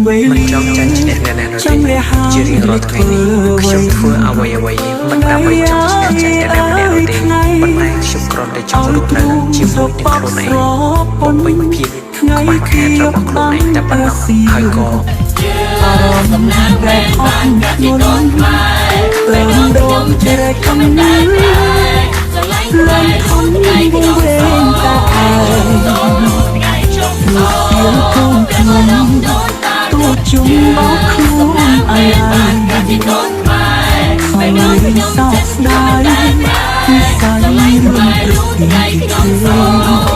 វេ មិនចង់ចាញ់ឈ្នះអ្នកណានោះទេជារៀងរាល់ថ្ងៃនេះខ្ញុំធ្វើអ្វីអ្វីមិនដើម្បីចង់ឈ្នះចាញ់អ្នកណាម្នាក់នោះទេប៉ុន្តែខ្ញុំគ្រាន់តែចង់រស់នៅជាមួយនឹងខ្លួនឯងបំពេញភាពខ្វះខាតរបស់ខ្លួនឯងតែប៉ុណ្ណោះហើយក៏ អារម្មណ៍ប្រែអត់ធ្ងន់ព្រមដងជ្រែកខំនេះឡើងខំវងវែងតែឯងលោកសៀលកូនខ្ញុំទូជុំបោកខ្លួនអាយអាយសំលេងសោកស្ដាយពីសាយរឿងព្រឹកទីគេ